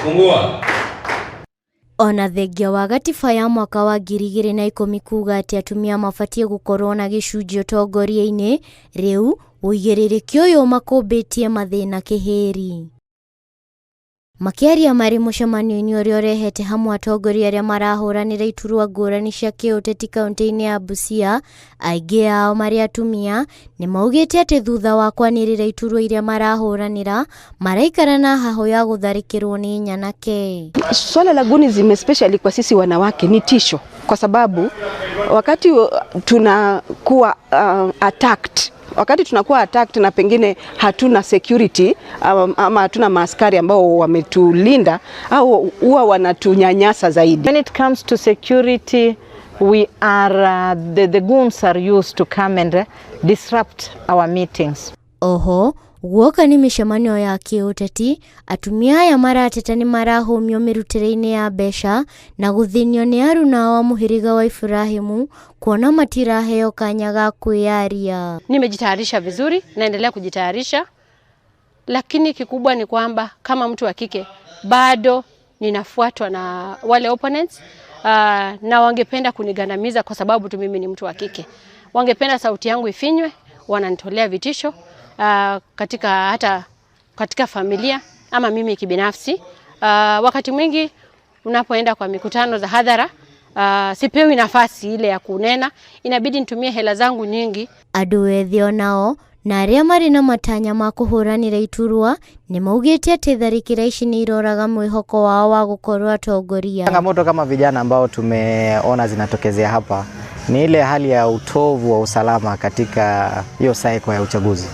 Fungua. Ona thengia wa gatiba ya mwaka wa 2010 kuga atĩ atumia mabatiĩ gũkorwo na gĩcunjĩ ũtongoria-inĩ, rĩu ũigĩrĩrĩki ũyũ ũmakũmbĩtie mathĩna kĩhĩri. Makĩaria marĩ mũcemanio-inĩ ũrĩa ũrehete hamwe atongoria arĩa marahũranĩra iturwa ngũrani cia kĩũteti kaunti-inĩ ya Busia, aingĩ ao marĩ atumia, nĩmaugĩte atĩ thutha wa kwanĩrĩra iturwa iria marahũranĩra, maraikara na hahũ ya gũtharĩkĩrwo nĩ nyanake. Swala la gunism especially kwa sisi wanawake ni tisho, kwa sababu wakati tunakuwa attacked, wakati tunakuwa attacked na pengine hatuna security ama hatuna maaskari ambao wametulinda au huwa wanatunyanyasa zaidi. When it comes to security, we are the goons are used to come and disrupt our meetings. Oho guoka nĩ mĩcemanio ya kĩũteti, atumia aya marateta nĩ marahũmio mĩrutĩre-inĩ ya mbeca na gũthĩnio nĩ aruna ao a mũhĩrĩga wa Ibrahimu kuona matiraheo kanya ga kwĩyaria. Nimejitayarisha vizuri, naendelea kujitayarisha, lakini kikubwa ni kwamba kama mtu wa kike bado ninafuatwa na wale opponents na wangependa kunigandamiza kwa sababu tu mimi ni mtu wa kike. Wangependa sauti yangu ifinywe, wananitolea vitisho katika hata katika familia ama mimi kibinafsi. Wakati mwingi unapoenda kwa mikutano za hadhara sipewi nafasi ile ya kunena, inabidi nitumie hela zangu nyingi. Andũ ethĩ onao na arĩa marĩ na matanya ma kũhũranĩra iturwa nĩ maugĩte atĩ tharĩkĩra ici nĩ iroraga mwĩhoko wao wa gũkorwo atongoria. Changamoto kama vijana ambao tumeona zinatokezea hapa ni ile hali ya utovu wa usalama katika hiyo cycle ya uchaguzi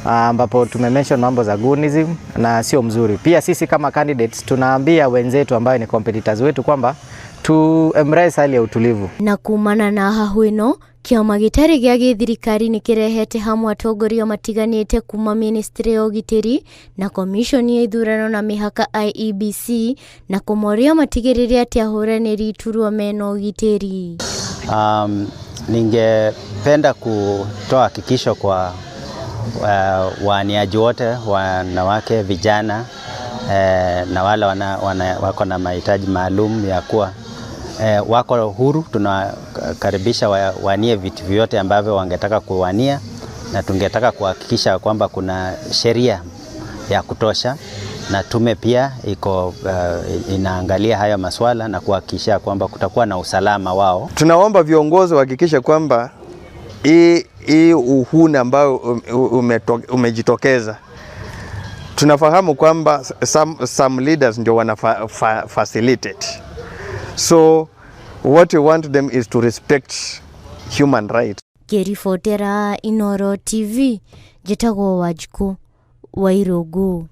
ambapo tumemention mambo za goonism na sio mzuri. Pia sisi kama candidates tunaambia wenzetu ambayo ni competitors wetu kwamba tu embrace hali ya utulivu. Na kumana na hahũ ĩno, kĩama gĩtarĩ gĩa gĩthirikari nĩ kĩrehete hamwe atongoria matiganĩte kuma ministry ya ũgitĩri na komishoni ya ithurano na mĩhaka IEBC na kũmoria matigĩrĩre atĩ ahũranĩri iturwa mena ũgitĩri. Ningependa kutoa hakikisho kwa waaniaji wote, wanawake, vijana na wale wako na mahitaji maalum ya kuwa wako huru. Tunakaribisha wanie viti vyote ambavyo wangetaka kuwania, na tungetaka kuhakikisha kwamba kuna sheria ya kutosha na tume pia iko inaangalia haya maswala na kuhakikisha kwamba kutakuwa na usalama wao. Tunaomba viongozi wahakikishe kwamba hii uhuni ambayo umejitokeza, tunafahamu kwamba some leaders ndio wana facilitate. So what we want them is to respect human rights. Ngĩribotera Inooro TV, njĩtagwo Wanjikũ wa Irũngũ.